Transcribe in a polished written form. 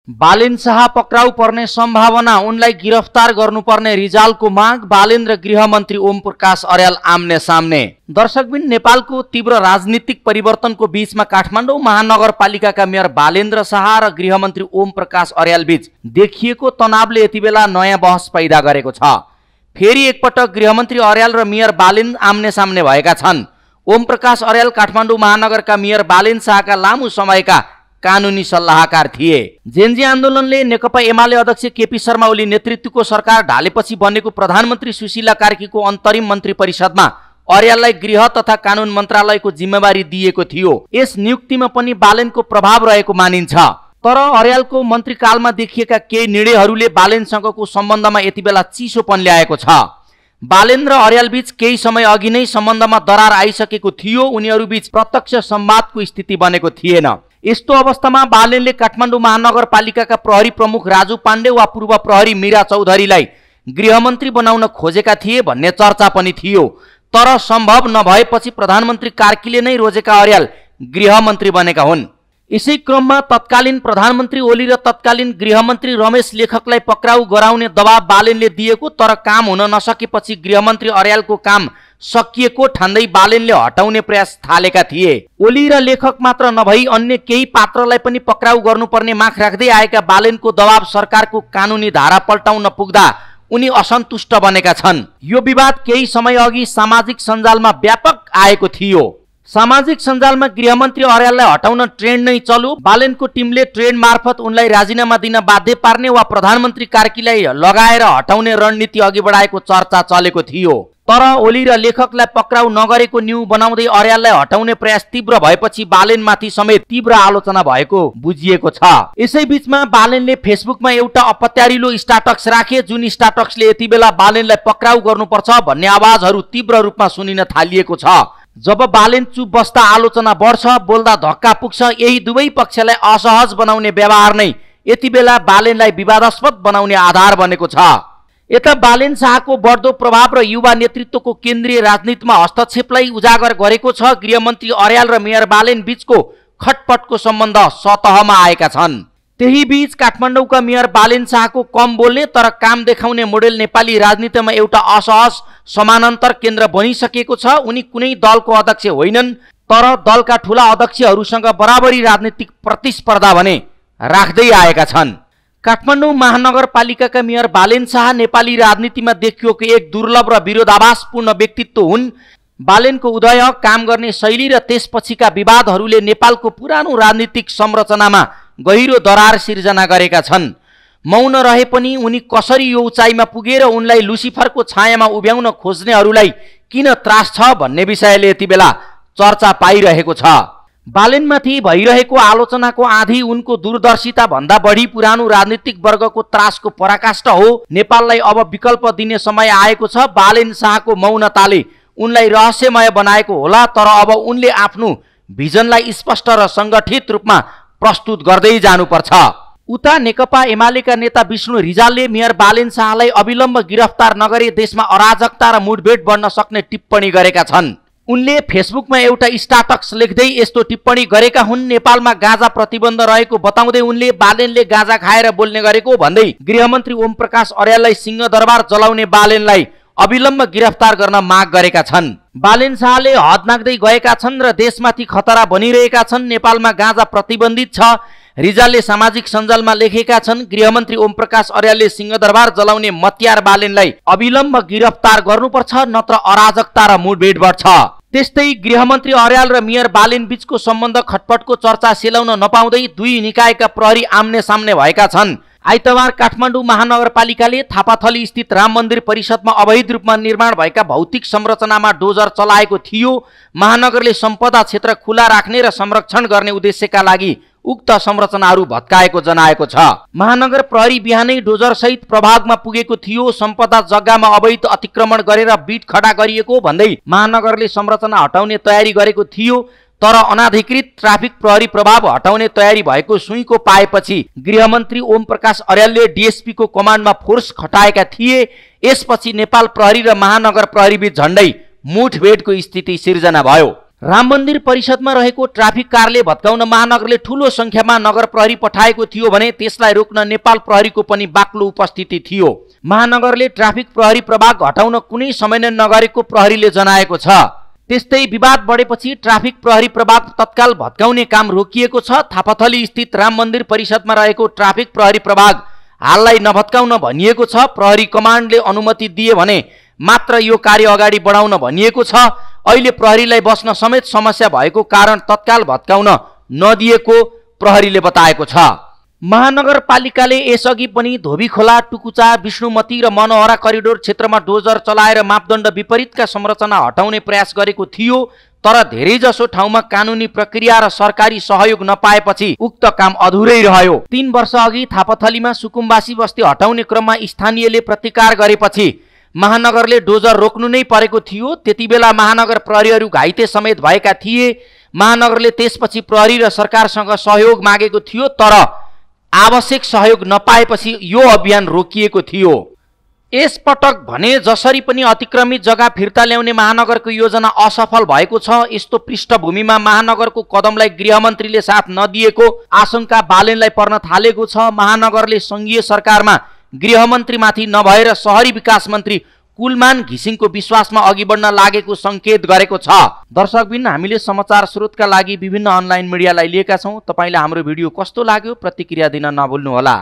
बालेन शाह पक्राउ पर्ने सम्भावना, उनलाई गिरफ्तार गर्नुपर्ने रिजालको माग। बालेन र गृहमन्त्री ओम प्रकाश अर्याल आम्ने सामने। दर्शकबिन, नेपालको तीव्र राजनीतिक परिवर्तनको बीचमा काठमाडौँ महानगरपालिकाका मेयर बालेन्द्र शाह र गृहमन्त्री ओम प्रकाश अर्याल बीच देखिएको तनावले यति बेला नयाँ बहस पैदा गरेको छ। फेरि एकपटक गृहमन्त्री अर्याल र मेयर बालेन आम्ने सामने भएका छन्। ओम प्रकाश अर्याल काठमाडौँ महानगरका मेयर बालेन शाहका लामो समयका कानुनी सल्लाहकार थिए। जेनजी आन्दोलनले नेकपा एमाले अध्यक्ष केपी शर्मा ओली नेतृत्वको सरकार ढालेपछि बनेको प्रधानमन्त्री सुशीला कार्कीको अन्तरिम मन्त्री परिषदमा अर्याललाई गृह तथा कानुन मन्त्रालयको जिम्मेवारी दिएको थियो। यस नियुक्तिमा पनि बालेनको प्रभाव रहेको मानिन्छ। तर अर्यालको मन्त्रीकालमा देखिएका केही निर्णयहरूले बालेनसँगको सम्बन्धमा यति बेला चिसोपन ल्याएको छ। बालेन र अर्याल बीच केही समय अघि नै सम्बन्धमा दरार आइसकेको थियो। उनीहरू बीच प्रत्यक्ष संवादको स्थिति बनेको थिएन। यस्तो अवस्थामा बालेनले काठमाडौँ महानगरपालिकाका प्रहरी प्रमुख राजु पाण्डे वा पूर्व प्रहरी मीरा चौधरीलाई गृहमन्त्री बनाउन खोजेका थिए भन्ने चर्चा पनि थियो। तर सम्भव नभएपछि प्रधानमन्त्री कार्कीले नै रोजेका अर्याल गृहमन्त्री बनेका हुन्। यसै क्रममा तत्कालीन प्रधानमन्त्री ओली र तत्कालीन गृहमन्त्री रमेश लेखकलाई पक्राउ गराउने दबाब बालेनले दिएको, तर काम हुन नसकेपछि गृहमन्त्री अर्यालको काम सकिएको ठान्दै बालेनले हटाउने प्रयास थालेका थिए। ओली र लेखक मात्र नभई अन्य केही पात्रलाई पनि पक्राउ गर्नुपर्ने माग राख्दै आएका बालेनको दबाब सरकारको कानुनी धारा पल्टाउन पुग्दा उनी असन्तुष्ट बनेका छन्। यो विवाद केही समय अघि सामाजिक सञ्जालमा व्यापक आएको थियो। सामाजिक सञ्जालमा गृहमन्त्री अर्याललाई हटाउन ट्रेन्ड नै चल्यो। बालेनको टिमले ट्रेन्ड मार्फत उनलाई राजीनामा दिन बाध्य पार्ने वा प्रधानमन्त्री कार्कीलाई लगाएर हटाउने रणनीति अघि बढाएको चर्चा चलेको थियो। तर ओली र लेखकलाई पक्राउ नगरेको न्यू बनाउँदै अर्याललाई हटाउने प्रयास तीव्र भएपछि बालेनमाथि समेत तीव्र आलोचना भएको बुझिएको छ। यसै बीचमा बालेनले फेसबुकमा एउटा अपत्यारिलो स्टाटस राखे, जुन स्टाटसले यति बेला बालेनलाई पक्राउ गर्नुपर्छ भन्ने आवाजहरू तीव्र रूपमा सुनिन थालिएको छ। जब बालेन चुप बस्दा आलोचना बढ्छ, बोल्दा धक्का पुग्छ। यही दुवै पक्षलाई असहज बनाउने व्यवहार नै यति बेला बालेनलाई विवादास्पद बनाउने आधार बनेको छ। यता बालेन शाहको बढ्दो प्रभाव र युवा नेतृत्वको केन्द्रीय राजनीतिमा हस्तक्षेपलाई उजागर गरेको छ। गृहमन्त्री अर्याल र मेयर बालेन बीचको खटपटको सम्बन्ध सतहमा आएका छन्। त्यही बीच काठमाडौँका मेयर बालेन शाहको कम बोल्ने तर काम देखाउने मोडेल नेपाली राजनीतिमा एउटा असहज समानान्तर केन्द्र बनिसकेको छ। उनी कुनै दलको अध्यक्ष होइनन्, तर दलका ठूला अध्यक्षहरूसँग बराबरी राजनीतिक प्रतिस्पर्धा भने राख्दै आएका छन्। काठमाडौँ महानगरपालिकाका मेयर बालेन शाह नेपाली राजनीतिमा देखिएको एक दुर्लभ र विरोधाभासपूर्ण व्यक्तित्व हुन्। बालेनको उदय, काम गर्ने शैली र त्यसपछिका विवादहरूले नेपालको पुरानो राजनीतिक संरचनामा गहिरो दरार सिर्जना गरेका छन्। मौन रहे पनि उनी कसरी यो उचाइमा पुगे र उनलाई लुसिफरको छायामा उभ्याउन खोज्नेहरूलाई किन त्रास छ भन्ने विषयले यति बेला चर्चा पाइरहेको छ। बालेनमाथि भइरहेको आलोचनाको आधी उनको दूरदर्शिता भन्दा बढी पुरानो राजनीतिक वर्गको त्रासको पराकाष्ठा हो। नेपाललाई अब विकल्प दिने समय आएको छ। बालेन शाहको मौनताले उनलाई रहस्यमय बनाएको होला, तर अब उनले आफ्नो भिजनलाई स्पष्ट र सङ्गठित रूपमा प्रस्तुत गर्दै जानुपर्छ। उता नेकपा एमालेका नेता विष्णु रिजालले मेयर बालेन शाहलाई अविलम्ब गिरफ्तार नगरे देशमा अराजकता र मुठभेड बढ्न सक्ने टिप्पणी गरेका छन्। उनले फेसबुकमा एउटा स्टाटस लेख्दै यस्तो टिप्पणी गरेका हुन्। नेपालमा गाँजा प्रतिबन्ध रहेको बताउँदै उनले बालेनले गाँजा खाएर बोल्ने गरेको भन्दै गृहमन्त्री ओम प्रकाश अर्याललाई सिंहदरबार जलाउने बालेनलाई अविलम्ब गिरफ्तार गर्न माग गरेका छन्। बालेन शाहले हद नाग्दै गएका छन् र देशमाथि खतरा बनिरहेका छन्। नेपालमा गाँजा प्रतिबन्धित छ, रिजालले सामाजिक सञ्जालमा लेखेका छन्। गृहमन्त्री ओम प्रकाश अर्यालले सिंहदरबार जलाउने मत्यार बालेनलाई अविलम्ब गिरफ्तार गर्नुपर्छ, नत्र अराजकता र मुठभेड बढ्छ। त्यस्तै गृहमन्त्री अर्याल र मेयर बालेन बीचको सम्बन्ध खटपटको चर्चा सेलाउन नपाउँदै दुई निकायका प्रहरी आम्ने सामने भएका छन्। आइतबार काठमाडौँ महानगरपालिकाले थापाथली स्थित राम मन्दिर परिसरमा अवैध रूपमा निर्माण भएका भौतिक संरचनामा डोजर चलाएको थियो। महानगरले सम्पदा क्षेत्र खुला राख्ने र संरक्षण गर्ने उद्देश्यका लागि उक्त संरचनाहरू भत्काएको जनाएको छ। महानगर प्रहरी बिहानै डोजर सहित प्रभागमा पुगेको थियो। सम्पदा जग्गामा अवैध अतिक्रमण गरेर बिट खडा गरिएको भन्दै महानगरले संरचना हटाउने तयारी गरेको थियो, तर अनाधिकृत ट्राफिक प्रहरी प्रभाव हटाउने तयारी भएको सुइँको पाएपछि गृहमन्त्री ओम प्रकाश अर्यालले डीएसपी को कमान्डमा फोर्स खटाएका थिए। यसपछि नेपाल प्रहरी र महानगर प्रहरी बीच झण्डै मुठभेडको स्थिति सिर्जना भयो। राम मन्दिर परिषदमा रहेको ट्राफिक कारले भत्काउन महानगरले ठूलो संख्यामा नगर प्रहरी पठाएको थियो भने त्यसलाई रोक्न नेपाल प्रहरीको पनि बाक्लो उपस्थिति थियो। महानगरले ट्राफिक प्रहरी प्रभाग हटाउन कुनै समय नै नगरेको प्रहरीले जनाएको छ। त्यस्तै विवाद बढेपछि ट्राफिक प्रहरी प्रभाग तत्काल भत्काउने काम रोकिएको छ। थापाथली स्थित राम मन्दिर परिषदमा रहेको ट्राफिक प्रहरी प्रभाग हाललाई नभत्काउन भनिएको छ। प्रहरी कमान्डले अनुमति दिए भने मात्र यो कार्य अगाडि बढाउन भनिएको छ। अहिले प्रहरीलाई बस्न समेत समस्या भएको कारण तत्काल भत्काउन नदिएको प्रहरीले बताएको छ। महानगरपालिकाले यसअघि पनि धोबीखोला, टुकुचा, विष्णुमती र मनोहरा करिडोर क्षेत्रमा डोजर चलाएर मापदण्ड विपरीतका संरचना हटाउने प्रयास गरेको थियो। तर धेरैजसो ठाउँमा कानुनी प्रक्रिया र सरकारी सहयोग नपाएपछि उक्त काम अधुरै रह्यो। 3 वर्ष अघि थापाथलीमा सुकुम्बासी बस्ती हटाउने क्रममा स्थानीयले प्रतिकार गरेपछि महानगरले डोजर रोक्नु नै परेको थियो। त्यतिबेला महानगर प्रहरीहरू घाइते समेत भएका थिए। महानगरले त्यसपछि प्रहरी र सरकारसँग सहयोग मागेको थियो, तर आवश्यक सहयोग नपाएपछि यो अभियान रोकिएको थियो। यसपटक भने जसरी पनि अतिक्रमित जग्गा फिर्ता ल्याउने महानगरको योजना असफल भएको छ। यस्तो पृष्ठभूमिमा महानगरको कदमलाई गृहमन्त्रीले साथ नदिएको आशंका बालेनलाई पर्न थालेको छ। महानगरले संघीय सरकारमा गृहमन्त्रीमाथि नभएर शहरी विकास मन्त्री कुलमान घिसिङको विश्वासमा अघि बढ्न लागेको संकेत गरेको छ। दर्शकबिन, हामीले समाचार स्रोतका लागि विभिन्न अनलाइन मिडियालाई लिएका छौं। तपाईलाई हाम्रो भिडियो कस्तो लाग्यो प्रतिक्रिया दिन नभुल्नुहोला।